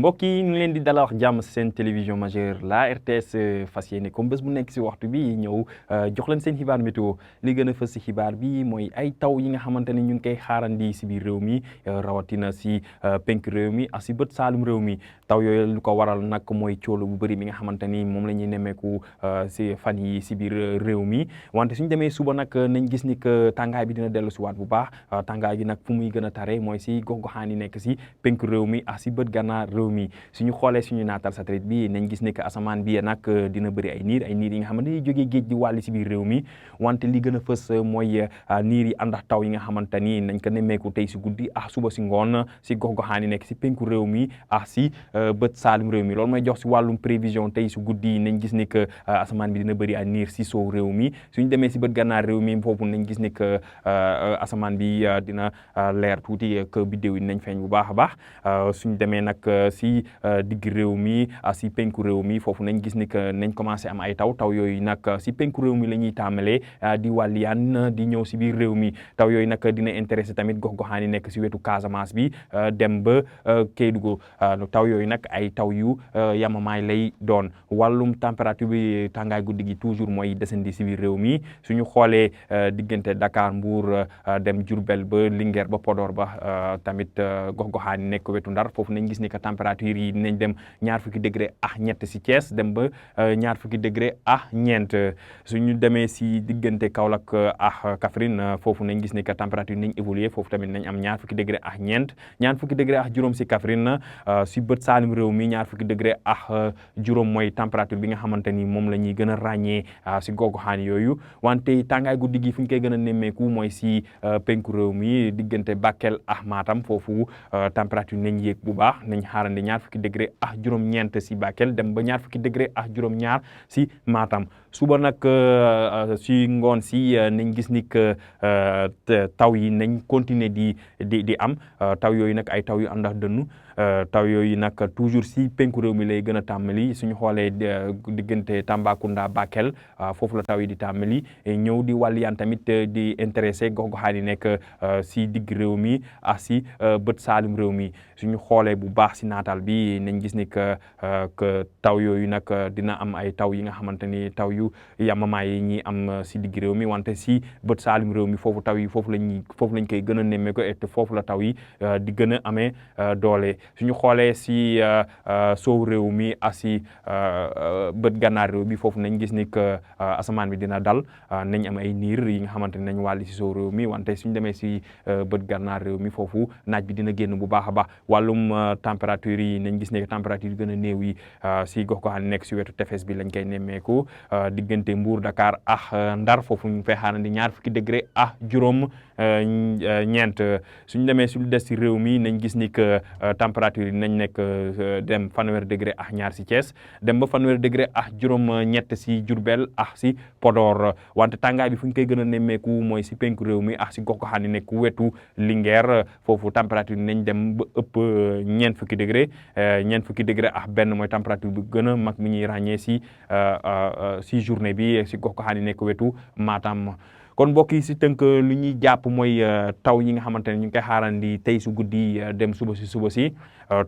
mbokk yi ñu leen di dalal wax jàmm seen télévision majeure la RTS fas yéene comme bés bu nekk si waxtu bi ñëw jox leen seen xibaar météo li gën a fës si xibaar bi mooy ay taw yi nga xamante ne ñu ngi koy xaarandi si biir réew mi rawatina si penk réew mi ak si bët saalum réew mi taw yooyu lu ko waral nag mooy coolo bu bëri bi nga xamante ni moom la ñuy nemmeeku si fan yi si biir réew mi wante suñu demee suba nag nañ gis ni que tàngaay bi dina dellu si waat bu baax tàngaay gi nag fu muy gën a tare mooy si gox-goxaan yi nekk si penk réew mi ak si bët gànnaar réew mi suñu xoolee suñu naatal satellite bi nañ gis ne que asamaan bi nag dina bëri ay niir yi nga xamante ni jógee géej di wàlli si biir réew mi wante li gën a fës mooy niir yi ànd ak taw yi nga xamante ni nañ ko nemmeeku tey si guddi ak suba si ngoon si gox-goxaan yi nekk si penku réew mi ak si bët saalum réew mi loolu mooy jox si wàllum prévision tey si guddi nañ gis ne que asamaan bi dina bëri ay niir si soow réew mi suñu demee si bët gànnaar réew mi foofu nañ gis ne que asamaan bi dina leer tuuti que biddéew yi nañ feeñ bu baax a baax suñu demee nag si digg réew mi si penku réew mi foofu nañ gis ni que nañ commencé am ay taw yooyu nag si penku réew mi la ñuy tàmbalee di wàlliyaan di ñëw si biir réew mi taw yooyu nag dina intéressé tamit gox-goxaan yi nekk si wetu Casamance bi dem ba Kédougou taw yooyu nag ay taw yu yamamaay lay doon wàllum température bi tàngaay guddi gi toujours mooy descendi si biir réew mi suñu xoolee diggante Dakar Mbour dem Diourbel ba Linguère ba Podor ba tamit gox-goxaan yi nekk wetu Ndar foofu nañ gis ni que température yi nañ dem ñaar fukki degré ak ñett si Thiès dem ba ñaar fukki degré ak ñeent suñu demee si diggante Kaolack ak Kaffrine foofu nañ gis ni que température nañ évoluer foofu tamit nañ am ñaar fukki degré ak ñeent ñaar fukki degré ak juróom si Kaffrine si bët saalum réew mi ñaar fukki degré ak juróom mooy température bi nga xamante ni moom la ñuy gën a ràññee si gox-goxaan yooyu wante tàngaay guddi gi fu ñu koy gën a nemmeeku mooy si penku réew mi diggante Bakel ak Matam foofu température nañ yéeg bu baax nañ xaarandi ñaar fukki degré ak juróom-ñeent si Bakel dem ba ñaar fukki degré ak juróom-ñaar si Matam suba nag si ngoon si nañ gis ni que taw yi nañ continuer di am taw yooyu nag ay taw yu ànd ak dënnu taw yooyu nag toujours si penku réew mi lay gën a tàmbali suñu xoolee diggante Tambacounda Bakel foofu la taw yi di tàmbali ñëw di wàlliyaan tamit di intéressé gox-goxaan yi nekk si digg réew mi ak si bët saalum réew mi suñu xoolee bu baax si naataal bi nañ gis ni que taw yooyu nag dina am ay taw yi nga xamante ni taw yu yamamaay yi ñi am si digg réew mi wante si bët saalum réew mi foofu taw yi foofu lañ koy gën a nemmee ko et foofu la taw yi di gën a amee doole suñu xoolee si soow réew mi ak si bët gànnaar réew bi foofu nañ gis ni que asamaan bi dina dal nañ am ay niir yi nga xamante ni nañ wàlli si soow réew mi wante suñu demee si bët gànnaar réew mi foofu naaj bi dina génn bu baax a baax wàllum température yi nañ gis ne température yi gën a néew yi si gox goxaan nekk si wetu tefes bi lañ koy nemmeeku diggante Mbour Dakar ak Ndar foofu ñu fay xaarandi ñaar fukki degré ak juróom ñeent suñu demee si lu des si réew mi nañ gis ni que température yi nañ nekk dem fanweeri degré ak ñaar si Thiès dem ba fanweeri degré ak juróom ñett si Diourbel ak si Podor wante tàngaay bi fu ñu koy gën a nemmeeku mooy si penku réew mi ak si gox goxaan yi nekk wetu Linguère foofu température yi nañ dem ba ëpp ñeent fukki degré ak benn mooy température bi gën a mag mi ñuy ràññee si journée bi si gox goxaan yi nekk wetu Matam kon mbokk yi si tënk lu ñuy jàpp mooy taw yi nga xamante ne ñu ngi koy xaarandi tey su guddi dem suba si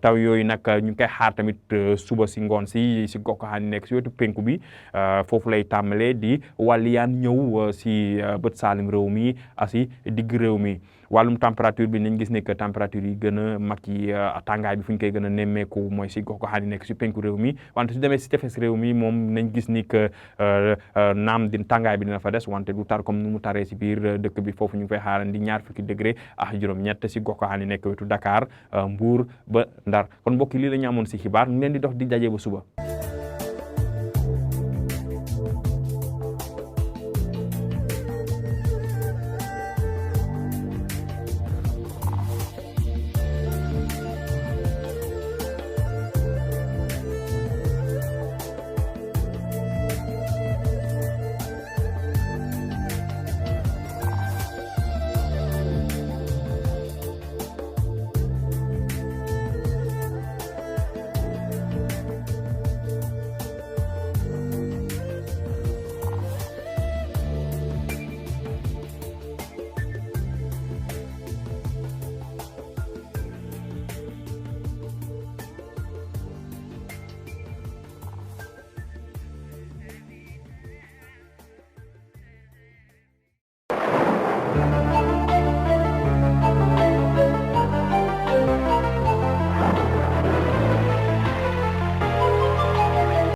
taw yooyu nag ñu ngi koy xaar tamit suba si ngoon si gox goxaan yi nekk si wetu penku bi foofu lay tàmbalee di wàlliyaan ñëw si bët saalum réew mi ak si digg réew mi wàllum température bi nañ gis ne que température yi gën a mag yi tàngaay bi fu ñu koy gën a nemmeeku mooy si gox goxaan yi nekk si penku réew mi wante su demee si tefes réew mi moom nañ gis ni que naam di tàngaay bi dina fa des wante du tar comme nu mu taree si biir dëkk bi foofu ñu ngi fay xaarandi ñaar fukki degré ak juróom-ñett si gox goxaan yi nekk wetu Dakar Mbour ba Ndar kon mbokk yi lii la ñu amoon si xibaar ñu leen di dox di daje ba suba.